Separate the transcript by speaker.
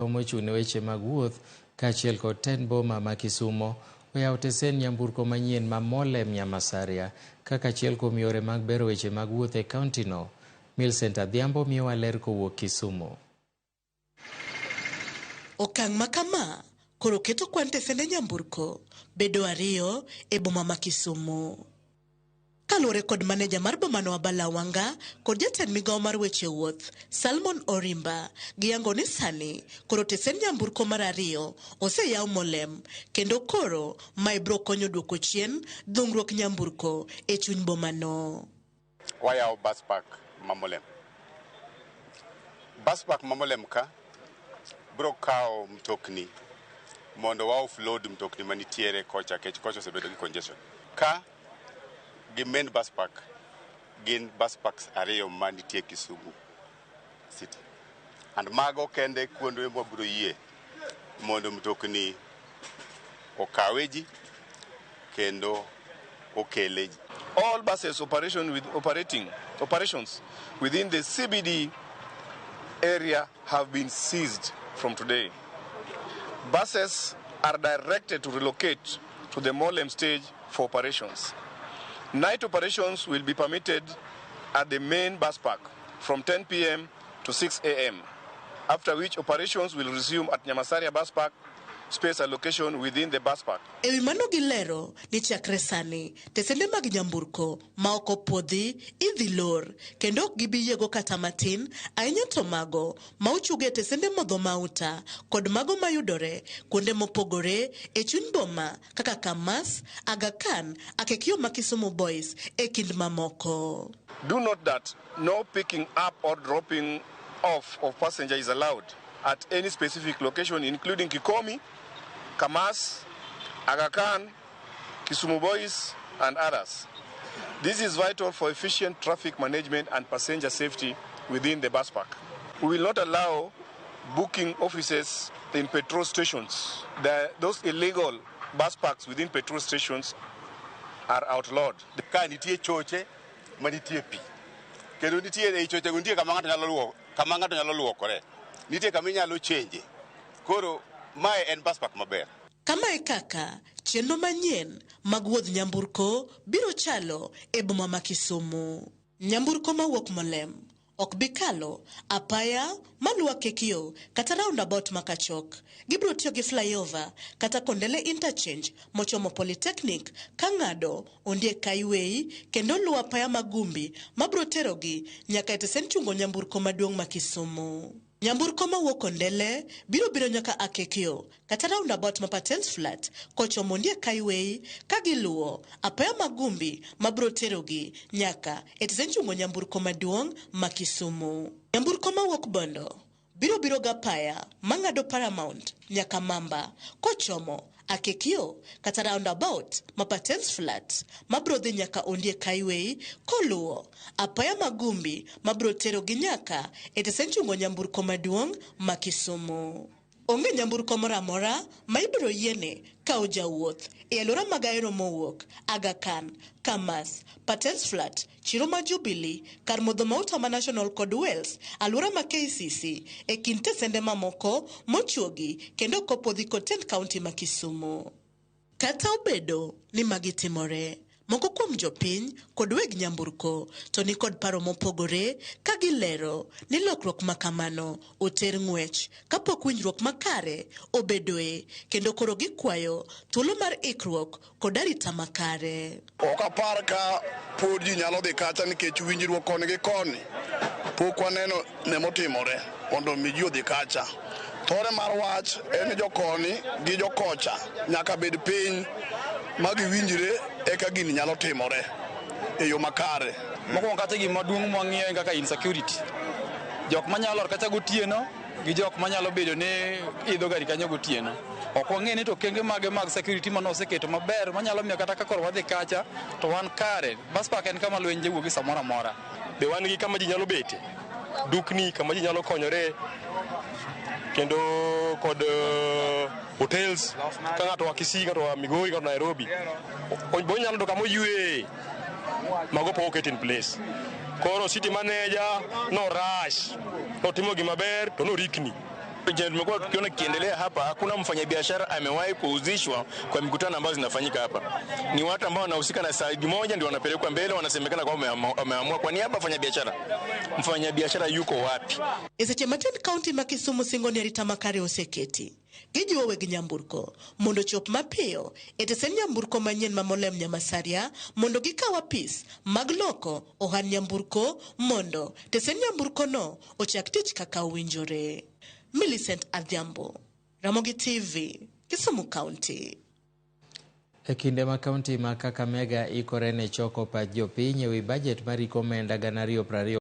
Speaker 1: Mochung' ne weche mag wuoth kaachiel kod tend boma ma Kisumo oyawo tesen nyamburko manyien ma Molem Nyamasaria kaka achiel kuom yore mag bero weche mag wuoth e kaunti no. Millicent Adhiambo miyowa ler kowuok Kisumu.
Speaker 2: Okang' ma kama koro keto kwan tesende nyamburko bedo 2 e boma ma Kisumu. Kaluwore kod maneja mar bomano Abala Wanga kod jatend migawo mar weche wuoth Salmon Orimba, giyango ni sani koro tesen nyamburko mar 2 oseyaw Molem kendo koro mae biro konyo duoko chien dhungruok nyamburko e chuny bomano.
Speaker 3: Wayawo bus park ma Molem. Bus park ma Molem ka biro kawo mtokni mondo wa offload mtokni manitiere kocha kech kocha osebedo gi congestion. Ka gi main bus park gin bus parks 2 manitie Kisumu City. And mago kende kuonde mwabiro yie mondo mtokni okawe ji kendo okele ji.
Speaker 4: All buses operations within the CBD area have been seized from today. Buses are directed to relocate to the Molem stage for operations. Night operations will be permitted at the main bus park from 10 p.m. to 6 a.m., after which operations will resume at Nyamasaria bus park space allocation within the bus park.
Speaker 2: Ewi mano gilero ni chakre sani tesende mag nyamburko ma ok opuodhi idhi lor kendo ok gibi yiego kata matin, ahinya to mago ma ochuge e tesende modho mauta kod mago mayudore kuonde mopogore e chuny boma kaka Kamas, Aga Khan, Akekio ma Kisumu Boys e kind mamoko.
Speaker 4: Do note that no picking up or dropping off of passenger is allowed at any specific location, including Kikomi, Kamas, Aga Khan, Kisumu Boys, and others. This is vital for efficient traffic management and passenger safety within the bus park. We will not allow booking offices in petrol stations. Those illegal bus parks within petrol stations are outlawed.
Speaker 3: Ka nitie choche manitie pi. Kendo nitie ei choche go nitie kama ng'ato nyalo luok, kama ng'ato nyalo luokore. Nitie kama inyalo change. Koro mae en bus park maber.
Speaker 2: Kama e kaka chenro manyien mag wuodh nyamburko biro chalo e boma ma Kisumu. Nyamburko mawuok Molem ok bi kalo apaya maluwo Akekio kata roundabout ma Kachok. Gibiro tiyo gi flyover kata Kondele interchange mochomo Polytechnic ka ng'ado Ondiek Highway kendo luwo apaya Magumbi mabiro terogi nyaka e tesen chungo nyamburko maduong' ma Kisumu. Nyamburko mawuok Kondele biro biro nyaka Akekio kata roundabout ma Patels Flat kochomo Ondiek Highway ka giluwo apaya Magumbi mabiro terogi nyaka e tesen chungo nyamburko maduong' ma Kisumu. Nyamburko mawuok Bondo biro biro gapaya mang'ado Paramount nyaka Mamba kochomo Akekio kata roundabout ma Patels Flat mabiro dhi nyaka Ondiek Highway koluwo apaya Magumbi mabiro terogi nyaka e tesen chungo nyamburko maduong' ma Kisumu. Onge nyamburko moro amora ma ibiro yiene kawo jawuoth e alwora mag Ahero mowuok Aga Khan, Kamas, Patels Flat, Chiro ma Jubilee, kar modho mauta ma National kod Wells, alwora ma KCC e kind tesende mamoko mochuogi kendo ok opuodhi kod tend kaunti ma Kisumu. Kata obedo ni magi timore, moko kuom jopiny kod weg nyamburko to ni kod paro mopogore ka gilero ni lokruok ma kamano oter ng'wech kapok winjruok makare obedoe kendo koro gikwayo thuolo mar ikruok kod arita makare.
Speaker 5: Ok apar ka pod ji nyalo dhi kacha nikech winjruok koni gi koni pok waneno nemotimore mondo mi ji odhi kacha. Thore mar wach en ni jokoni gi jokocha nyaka bed piny ma giwinjre eka gini nyalo timore e yo makare.
Speaker 6: Mokwongo kacha gima duong' mwang'iyo en kaka insecurity. Jok manyalo lor kacha gotieno gi jok manyalo bedo ni idho gari kanyo gotieno. Ok wang'e ni to okenge mage mag security mane oseketo maber manyalo miyo kata ka koro wadhi kacha to wan kare. Bus park en kama lweny jawuogi samoro amora.
Speaker 7: Be wan gi kama ji nyalo bete, dukni kama ji nyalo konyore, kendo kod hotels ka ng'ato oa Kisii, ng'ato oa Migori, ng'ato Nairobi, bo nyalo yudo kama oyueye. Mago pok oket in place. Koro city manager no rush, notimo gima ber to norikni.
Speaker 8: Chenye tumekuwa tukiona kikiendelea hapa, hakuna mfanyabiashara amewahi kuhusishwa kwa mikutano ambazo zinafanyika hapa. Ni watu ambao wanahusika na side moja ndio wanapelekwa mbele, wanasemekana kwamba wameamua kwa niaba ya wafanyabiashara. Mfanyabiashara yuko wapi?
Speaker 2: E seche ma tend kaunti ma Kisumu singo ni arita makare oseketi, gijiwo weg nyamburko mondo ochop mapiyo e tesend nyamburko manyien ma Molem Nyamasaria mondo gikaw apis mag loko ohand nyamburko mondo tesend nyamburko no ochak tich kaka owinjore. Millicent Adhiambo, Ramogi TV, Kisumu County.
Speaker 1: E kinde ma kaunti ma Kakamega ikore ne choko pach jopiny ewi bajet mar hik omenda 2020.